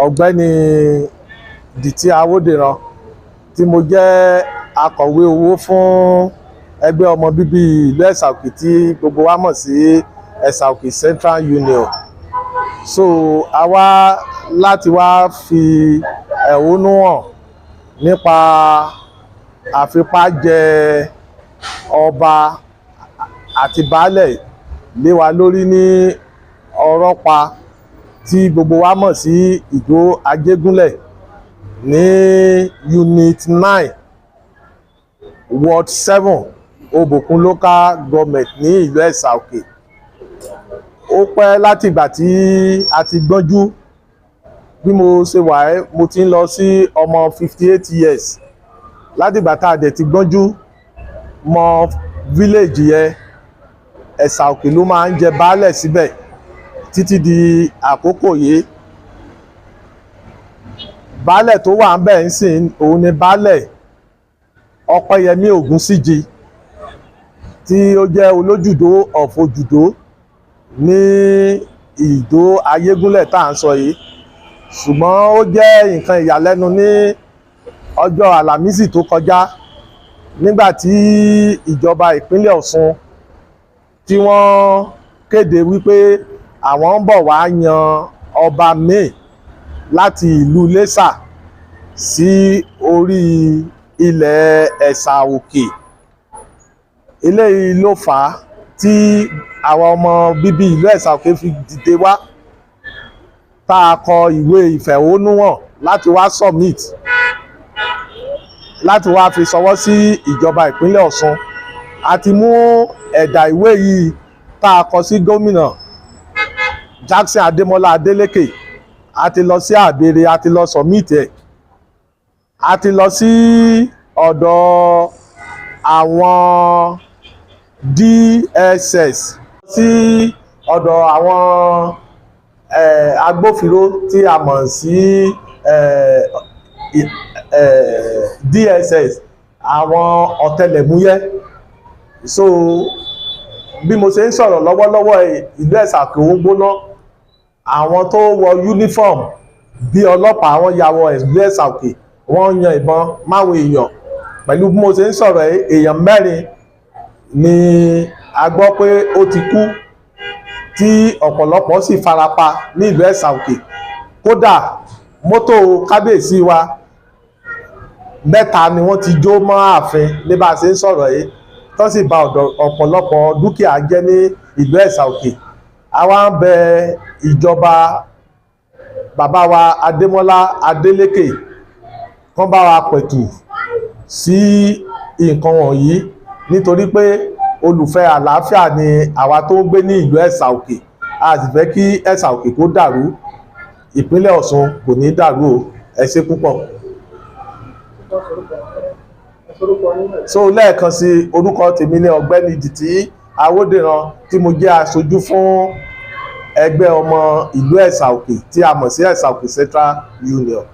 Ọ̀gbẹ́ni Dìtì Awódìran, tí mo jẹ́ akọ̀wé owó fún ẹgbẹ́ ọmọ bíbí ìlú Ẹ̀sà Òkè tí gbogbo wa mọ̀ sí Ẹ̀sà Òkè Central Union. So a wá láti wá fi ẹ̀hónú hàn nípa àfipájẹ ọba àti baálẹ̀ lé wa lórí ní Ọ̀rọ̀pa, tí gbogbo wa mọ̀ sí Ìdó Ajégúnlẹ̀, ní Unit 9, Ward 7, Obòkun Local Government ní ìlú Ẹ̀sà Òkè. Ó pẹ́ láti ìgbà tí a ti gbọ́njú. Bí mo ṣe wà ẹ́, mo ti ń lọ sí ọmọ 58 years. Láti ìgbà tá a dẹ̀ ti gbọ́njú mọ village yẹn, Ẹ̀sà Òkè ló máa ń jẹ baálẹ̀ síbẹ̀ títí di àkókò yìí. Baálẹ̀ tó wà ń bẹ̀ ń sìn, òun ni Baálẹ̀ Ọpẹ́yẹmí Ògúnsíjì, tí ó jẹ́ Olójùdó of Òjùdó ní Ìdó Ayégúnlẹ̀ tá à ń sọ yìí. Ṣùgbọ́n ó jẹ́ nǹkan ìyàlẹ́nu ní ọjọ́ Àlàmísì tó kọjá, nígbà tí ìjọba ìpínlẹ̀ Ọ̀ṣun tí wọ́n kéde wípé àwọn ń bọ̀ wá yan ọba míì láti ìlú Iléṣà sí orí ilẹ̀ Ẹ̀sà Òkè. Eléyìí ló fà á tí àwọn ọmọ bíbí ìlú Ẹ̀sà Òkè fi dìde wá, tá a kọ ìwé ìfẹ̀hónúhàn láti wá submit, láti wá fi ṣọwọ́ sí ìjọba ìpínlẹ̀ Ọ̀ṣun. A ti mú ẹ̀dà ìwé yìí tá a kọ sí Gómìnà Jackson Adémọ́lá Adélékè. A ti lọ sí Àbèrè, a ti lọ submit ẹ̀. A ti lọ sí ọ̀dọ̀ àwọn DSS, sí ọ̀dọ̀ àwọn agbófinró tí a mọ̀ sí DSS, àwọn ọ̀tẹlẹ̀múyẹ́. So bí mo ṣe ń sọ̀rọ̀ lọ́wọ́lọ́wọ́, ìlú Ẹ̀sà Òkè ń gbóná. Àwọn tó wọ uniform bí ọlọ́pàá, wọ́n ya wọ ìlú Ẹ̀sà Òkè, wọ́n yan ìbọn máwọn èèyàn. Pẹ̀lú bí mo ṣe ń sọ̀rọ̀ yìí, èèyàn mẹ́rin ni a gbọ́ pé ó ti kú, tí ọ̀pọ̀lọpọ̀ sì farapa ní ìlú Ẹ̀sà Òkè. Kódà, mọ́tò kábíyèsí wa mẹ́ta ni wọ́n ti jó mọ́ ààfin ní bá a ṣe ń sọ̀rọ̀ yìí, tó sì bà ọ̀pọ̀lọpọ̀ dúkìá jẹ́ ní ìlú Ẹ̀sà Òkè. A wá ń bẹ ìjọba bàbá wa Adémọ́lá Adélékè kán bá wa pẹ̀tù sí nǹkan wọ̀nyí, nítorí pé olùfẹ́ àlàáfíà ni àwa tó ń gbé ní ìlú Ẹ̀sà Òkè. A sì fẹ́ kí Ẹ̀sà Òkè kó dàrú. Ìpínlẹ̀ Ọ̀ṣun kò ní dàrú o. Ẹ ṣé púpọ̀. So lẹ́ẹ̀kan sí, orúkọ tèmi ní Ọ̀gbẹ́ni Dìtì Awódìran, tí mo jẹ́ aṣojú fún ẹgbẹ́ ọmọ ìlú Ẹ̀sà Òkè tí a mọ̀ sí Ẹ̀sà Òkè Central Union.